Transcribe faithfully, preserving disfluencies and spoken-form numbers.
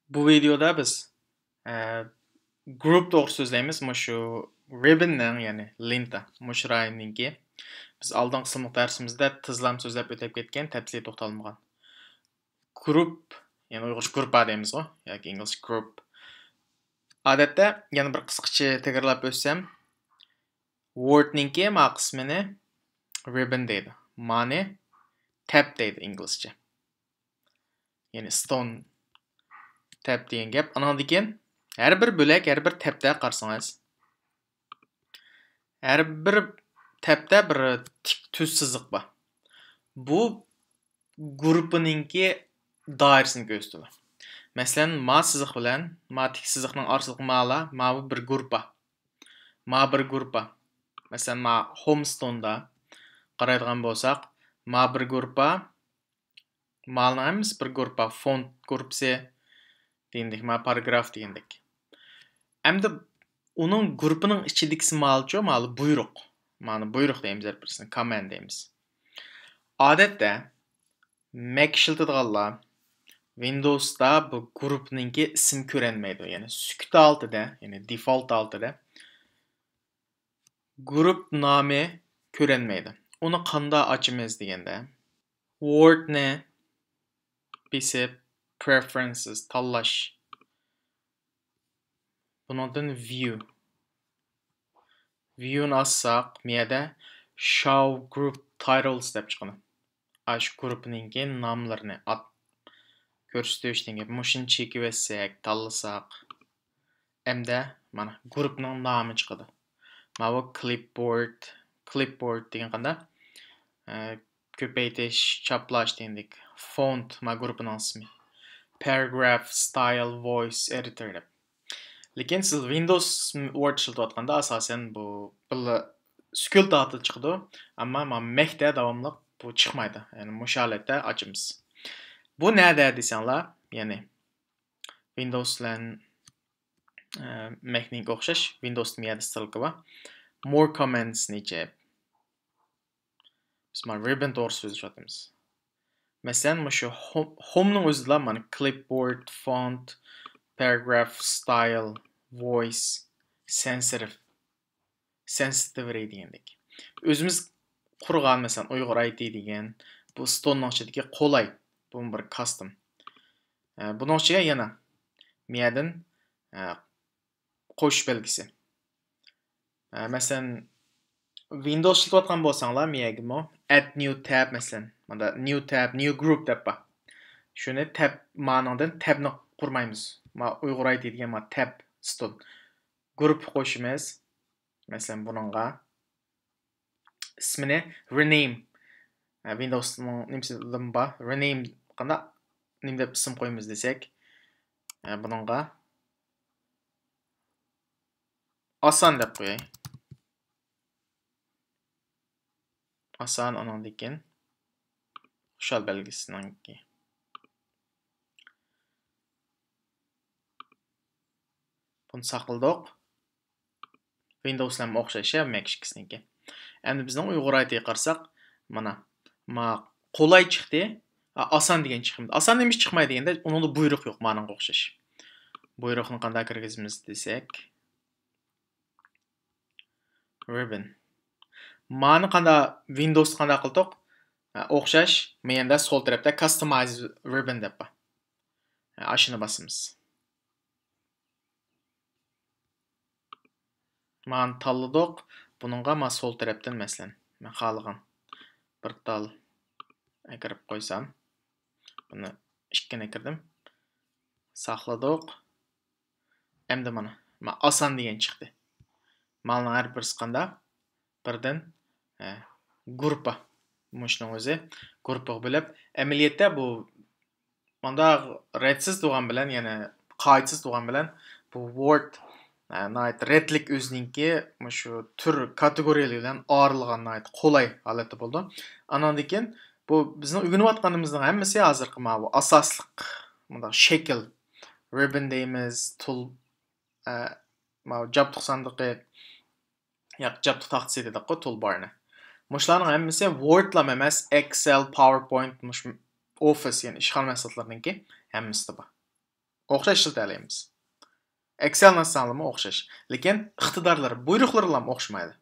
بۇ ۋىدېيودا بىز، ئە، گۇرۇپ توغرىسىدا سۆزلەيمىز. مۇشۇ رىببىننىڭ، يەنى لېنتا، مۇشۇ رايوننىڭكى. بىز ئالدىنقى قىسىملىق دەرسىمىزدە تېزلام سۆزلەپ ئۆتۈپ كەتكەن، تەپسىلىي توختالمىغان. گۇرۇپ، يەنى ئۇيغۇرچە گۇرۇپپا دەيمىزغۇ، ياكى ئىنگلىزچە گۇرۇپ. ئادەتتە يەنە بىر قىسقىچە تەكرارلاپ ئۆتسەم، ۋوردنىڭكى ما قىسمىنى رىببىن دەيدۇ. مانى تەپ دەيدۇ ئىنگلىزچە. يەنى ستون، تەپ دېگەن گەپ. ئاناندىن كېيىن ھەر بىر بۆلەك، ھەر بىر تەپتە قارىسىڭىز، ھەر بىر تەپتە بىر تىك تۈز سىزىق بار. بۇ گۇرۇپپىنىڭكى دائىرىسىنى كۆرسىتىدۇ. مەسىلەن، ما سىزىق بىلەن ما تىك سىزىقنىڭ ئارىسىدىكى مالا، ماۋۇ بىر گۇرۇپپا. ما بىر گۇرۇپپا. مەسىلەن، ما ھوم ستوندا قارايدىغان بولساق، ما بىر گۇرۇپپا، مالنىڭ ھەممىسى بىر گۇرۇپپا، فونت گۇرۇپپىسى دېگەندەك، ما پاراگراف دېگەندەك. ئەمدى ئۇنىڭ گۇرۇپپىنىڭ ئىچىدىكىسى مالچۇ، مالى بۇيرۇق. مانى بۇيرۇق دەيمىز ھەر بىرسىنى، كامەند دەيمىز. ئادەتتە مەك ئىشلىتىدىغانلار ۋىندوۋستا بۇ گۇرۇپپىنىڭكى ئىسىم كۆرەلمەيدۇ. يەنى سۈكۈت ھالىتىدە، يەنى دېفولت ھالىتىدە گۇرۇپ نامى كۆرۈنمەيدۇ. ئۇنى قاندا ئاچىمىز دېگەندە، ۋوردنى بېسىپ، پرېفېرېنسېس تاللاش. بۇنىڭدىن ۋىيۇ. ۋىيۇنى ئاچساق، مۇ يەردە شاۋ گۇرۇپ تايتلز دەپ چىقىدۇ. ئاشۇ گۇرۇپپىنىڭكى ناملىرىنى ئات كۆرسىتىش دېگەن گەپ. مۇشۇنى چېكىۋەتسەك، تاللىساق، ئەمدى مانا گۇرۇپنىڭ نامى چىقىدۇ. ماۋۇ كلىپبورد، كلىپبورد دېگەن قانداق؟ ئە، كۆپەيتىش، چاپلاش دېگەندەك. فونت، ما گۇرۇپپىنىڭ ئىسمى. پاراگراف، ستايل، ۋويس، ئېدىتور دەپ. لېكىن سىز ۋىندوۋس ۋورد ئىشلىتىۋاتقاندا ئاساسەن بۇ بىللە سۈكۈت ھالىتىدە چىقىدۇ. ئەمما ما مەكتە داۋاملىق بۇ چىقمايدۇ. يەنى مۇشۇ ھالەتتە ئاچىمىز. بۇ نەدە دېسەڭلار، يەنى ۋىندوۋس بىلەن، ئە، مەكنىڭكى ئوخشاش، ۋىندوۋستا مۇ يەردە ستىلكا بار. مور كوممېنتسنى ئېچىپ، بىز مانا رىببىن توغرىسىدا سۆزلىشىۋاتىمىز. مەسىلەن، مۇشۇ ھوم، ھومنىڭ ئۆزىدىلا مانا كلىپبورد، فونت، پاراگراف، ستايل، ۋويس، سېنسىتىۋ، سېنسىتىۋىتى دېگەندەك. ئۆزىمىز قۇرغان، مەسىلەن، ئۇيغۇر ئايتى دېگەن بۇ ستوننىڭ ئىچىدىكى قولاي. بۇمۇ بىر كاستوم. ئە، بۇنىڭ ئىچىگە يەنە مۇ يەردىن، ئە، قوشۇش بەلگىسى. ئە، مەسىلەن، ۋىندوۋس ئىشلىتىۋاتقان بولساڭلار، مۇ يەرگىمۇ ئەد نيۇ تەب، مەسىلەن، ماندا نيۇ تەب، نيۇ گۇرۇپ دەپ بار. شۇنى تەب، مانىڭدىن تەبنى قۇرمايمىز. ما ئۇيغۇر ئايتى دېگەن ما تەب ستون. گۇرۇپپا قوشىمىز. مەسىلەن، بۇنىڭغا ئىسمىنى رېنەيم. ئە، ۋىندوۋسنىڭ نېمىسىدىمۇ بار. رېنەيم قانداق، نېمە دەپ ئىسىم قويىمىز دېسەك، ئە، بۇنىڭغا ئاسان دەپ قوياي. ئاسان، ئۇنىڭدىن كېيىن خۇشال بەلگىسىنىڭكى. بۇنى ساقلىدۇق. ۋىندوۋس بىلەن ئوخشاش يا، مەك ئىككىسىنىڭكى. ئەمدى بىزنىڭ ئۇيغۇر ئايتىگە قارىساق، مانا، ما قولاي چىقتى، ئا-، ئاسان دېگەن چىقمىدى. ئاسان نېمىش چىقماي دېگەندە، ئۇنىڭدا بۇيرۇق يوق، مانىڭغا ئوخشاش. بۇيرۇقنى قانداق كىرگۈزىمىز دېسەك، رىببىن. مانى قانداق، ۋىندوۋستا قانداق قىلدۇق؟ ئا، ئوخشاش، مەيەندە سول تەرەپتە كاستمايز رىببىن دەپ بار. ئا، ئاشۇنى باسىمىز. مانى تاللىدۇق. بۇنىڭغا ما سول تەرەپتىن، مەسىلەن، مەن خالىغان بىر تال ئەكىرىپ قويسام، بۇنى ئىككىنى ئەكىردىم. ساقلىدۇق. ئەمدى مانا، ما ئاسان دېگەن چىقتى. مالنىڭ ھەر بىرسى قاندا؟ بىردىن، ئە، گۇرۇپپا. مۇشۇنىڭ ئۆزى گۇرۇپپىغا بۆلۈپ، ئەمەلىيەتتە بۇ مۇنداق رەتسىز تۇرغان بىلەن، يەنى قائىدىسىز تۇرغان بىلەن بۇ ۋورد، ئە، ناھايىتى رەتلىك ئۆزىنىڭكى مۇشۇ تۈر كاتېگورىيەلىرى بىلەن ئايرىلغان ناھايىتى قولاي ھالەتتە بولىدۇ. ئاناندىن كېيىن بۇ بىزنىڭ ئۆگىنىۋاتقىنىمىزنىڭ ھەممىسى ھازىرقى ماۋۇ ئاساسلىق مۇنداق شەكىل، رىببىن دەيمىز، تۇل، ئە، ماۋۇ جابدۇق ساندۇقى، ياق، جابدۇق تاختىسى دېدۇققۇ، تۇلبارنى. مۇشۇلارنىڭ ھەممىسى ۋوردلام ئەمەس، ئېكسېل، پاۋېرپوينت، مۇشۇ ئوفىس، يەنى ئىشخانا مەھسۇلاتلىرىنىڭكى ھەممىسىدە بار. ئوخشاش ئىشلىتەلەيمىز. ئەكسەلنى ئاچساڭلارمۇ ئوخشاش، لېكىن ئىقتىدارلىرى، بۇيرۇقلىرىلام ئوخشىمايدۇ.